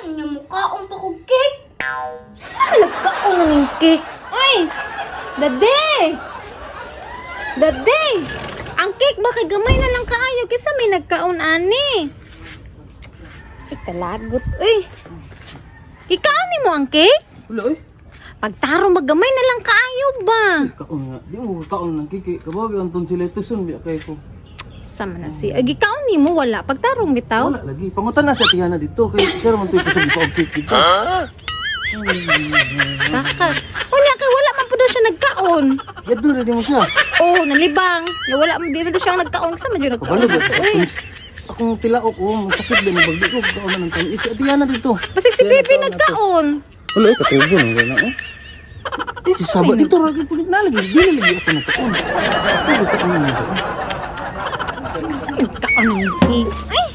Nya mukaon pa kog cake. Sa may nagkaon na ning cake? Uy! Dade! Dade! Ang cake ba kay gamay na lang kaayo kaysa may nagkaon ani? Ay, kalagot. Uy! Ikaon ni mo ang cake? Wala eh. Pagtarong magamay na lang kaayo ba? Kaon nga. Di mo kaon ng kiki. Kababi ang ton sila tuson biya kay ko. Sama na si. Ay, gikaon ni mo wala. Pagtarong bitaw. Wala lagi. Pangutan na sa tiyana dito kay sir man to'y kusog pa og cake dito. Baka. Unya kay wala man po daw siya nagkaon. Yadto na di mo siya. Oh, nalibang. Wala man di man daw siya nagkaon. Sama jud nagkaon. Kabalo ba? Uy. Akong tilaok oh, masakit din bagdi ko kaon na ng tamis. Si tiyana dito. Basig si Bibi nagkaon. Wala eh, katubo na wala eh. Eh, si Saba dito ra gid pugit na lagi. Dili lagi ako nagkaon. Pugit kaon na nagkaon. Nagkaon ng cake. Ay!